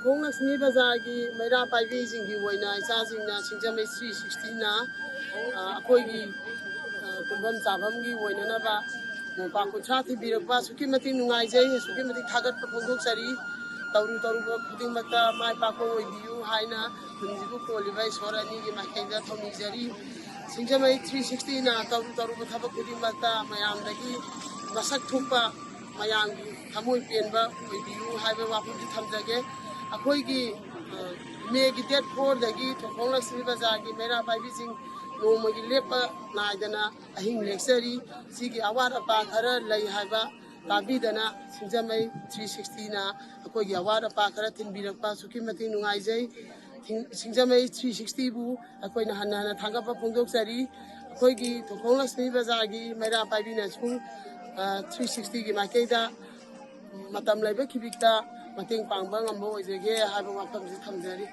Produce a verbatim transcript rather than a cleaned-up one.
ꯊꯣꯡ ꯂꯛꯁꯃꯤ ꯕꯖꯥꯔꯒꯤ ꯃꯩꯔꯥ ꯄꯥꯏꯕꯤꯁꯤꯡꯒꯤ ꯑꯣꯏꯅ ꯏꯆꯥꯁꯤꯡꯅ ꯁꯤꯡꯖꯃꯩ ꯊ꯭ꯔꯤ ꯁꯤꯛꯁꯇꯤꯅ ꯑꯩꯈꯣꯏꯒꯤ ꯇꯨꯝꯐꯝ ꯆꯥꯐꯝꯒꯤ ꯑꯣꯏꯅꯅꯕ ꯃꯣꯝꯄꯥꯛ ꯀꯨꯟꯊ꯭ꯔꯥ ꯊꯤꯟꯕꯤꯔꯛꯄ ꯑꯁꯨꯛꯀꯤ ꯃꯇꯤꯛ ꯅꯨꯡꯉꯥꯏꯖꯩ, ꯑꯁꯨꯛꯀꯤ ꯃꯇꯤꯛ ꯊꯥꯒꯠꯄ ꯐꯣꯡꯗꯣꯛꯆꯔꯤ꯫ ꯇꯧꯔꯨ ꯇꯧꯔꯨꯕ ꯈꯨꯗꯤꯡꯃꯛꯇ ꯃꯥꯏ ꯄꯥꯛꯄ ꯑꯣꯏꯕꯤꯌꯨ ꯍꯥꯏꯅ ꯈꯨꯟꯁꯤꯕꯨ ꯀꯣꯜꯂꯤꯕ ꯏꯁꯣꯔ ꯑꯅꯤꯒꯤ ꯃꯥꯏꯀꯩꯗ ꯊꯧꯅꯤꯖꯔꯤ꯫ ꯁꯤꯡꯖꯃꯩ ꯊ꯭ꯔꯤ ꯁꯤꯛꯁꯇꯤꯅ ꯇꯧꯔꯨ ꯇꯧꯔꯨꯕ ꯊꯕꯛ ꯈꯨꯗꯤꯡꯃꯛꯇ ꯃꯌꯥꯝꯗꯒꯤ ꯃꯁꯛ ꯊꯣꯛꯄ, ꯃꯌꯥꯝꯒꯤ ꯊꯃꯣꯏ ꯄꯦꯟꯕ ꯑꯣꯏꯕꯤꯌꯨ ꯍꯥꯏꯕ ꯋꯥꯐꯝꯁꯤ ꯊꯝꯖꯒꯦ꯫ ꯑꯩꯈꯣꯏꯒꯤ ꯃꯦꯒꯤ ꯗꯦꯠ ꯐꯣꯔꯗꯒꯤ ꯊꯣꯡꯈꯣꯡ ꯂꯛꯁꯃꯤ ꯕꯖꯥꯔꯒꯤ ꯃꯩꯔꯥ ꯄꯥꯏꯕꯤꯁꯤꯡ ꯅꯣꯡꯃꯒꯤ ꯂꯦꯞꯄ ꯅꯥꯏꯗꯅ ꯑꯍꯤꯡ ꯂꯦꯛꯆꯔꯤ꯫ ꯁꯤꯒꯤ ꯑꯋꯥꯠ ꯑꯄꯥ ꯈꯔ ꯂꯩ ꯍꯥꯏꯕ ꯇꯥꯕꯤꯗꯅ ꯁꯤꯡꯖꯃꯩ ꯊ꯭ꯔꯤ ꯁꯤꯛꯁꯇꯤꯅ ꯑꯩꯈꯣꯏꯒꯤ ꯑꯋꯥꯠ ꯑꯄꯥ ꯈꯔ ꯊꯤꯟꯕꯤꯔꯛꯄ ꯑꯁꯨꯛꯀꯤ ꯃꯇꯤꯛ ꯅꯨꯡꯉꯥꯏꯖꯩ꯫ ꯁꯤꯡꯖꯃꯩ ꯊ꯭ꯔꯤ ꯁꯤꯛꯁꯇꯤꯕꯨ ꯑꯩꯈꯣꯏꯅ ꯍꯟꯅ ꯍꯟꯅ ꯊꯥꯒꯠꯄ ꯐꯣꯡꯗꯣꯛꯆꯔꯤ꯫ ꯑꯩꯈꯣꯏꯒꯤ ꯊꯣꯡꯈꯣꯡ ꯂꯛꯁꯃꯤ ꯕꯖꯥꯔꯒꯤ ꯃꯩꯔꯥ ꯄꯥꯏꯕꯤꯅꯁꯨ ꯊ꯭ꯔꯤ ꯁꯤꯛꯁꯇꯤꯒꯤ ꯃꯥꯏꯀꯩꯗ ꯃꯇꯝ ꯂꯩꯕ ꯈꯤꯕꯤꯛꯇ ꯃꯇꯦꯡ ꯄꯥꯡꯕ ꯉꯝꯕ ꯑꯣꯏꯖꯒꯦ ꯍꯥꯏꯕ ꯋꯥꯐꯝꯁꯤ ꯊꯝꯖꯔꯤ꯫